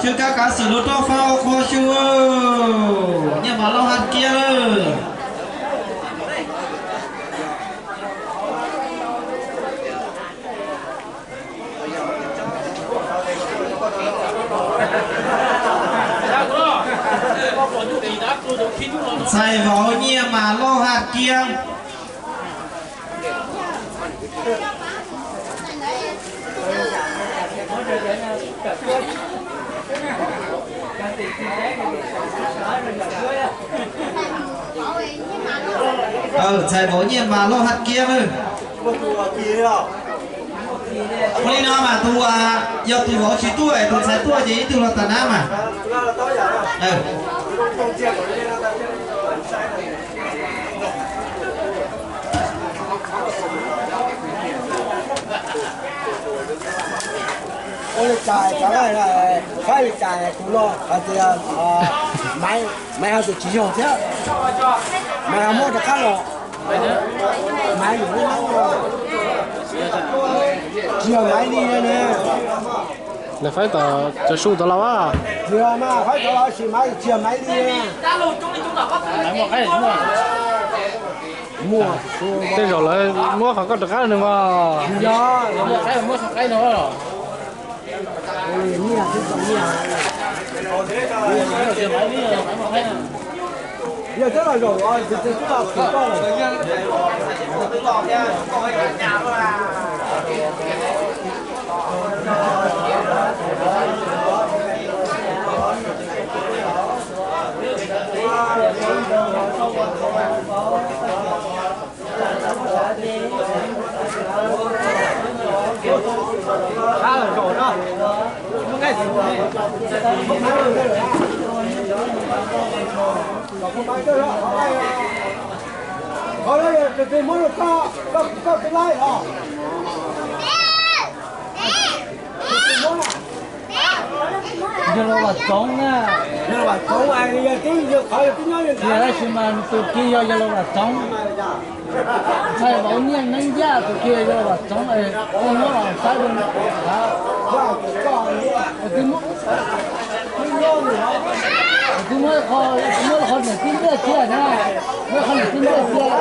Twb kab kav xwm lub roob Fab Qhua Xyu, Nyiaj Mas Lauj Haj Kiab lawm. Ntxhais vauv Nyiaj Mas Lauj Haj Kiab. Ntxhais vauv Nyiaj Mas Lauj Haj Kiab. Ua li no mas tus, yog tus vauv tsis tuaj es tus ntxhais tuaj ces ib tug los tag nab mas. Ua li cas, saib li cas tus no hais tias Maiv, Maiv hais tias tsis yog thiab, Maiv ho muab rov qab los, Maiv, tsis yog Maiv li ne. Lawv faib tom cov su tod los a. Tsis yog mas faib tod los sis Maiv tsis yog Maiv li. Tej zaum lawv muab qhov koj rov qab no mas. Yog, yog twb los zaum, twb los zaum. Yog los Vam Txoov na. Yog los Vam Txoov, yog tib, yog qhov yog tib nyob yog ntawd tab sis mas tus kis yog, yog los Vam Txoov. Ntxhais vauv Nyiaj Neeb Yaj tus kis yog los Vam Txoov, ua nyob los saib, twb muab qhov, muab qhov niam tij ntiaj txiag na, muab qhov niam tij ntiaj txiag.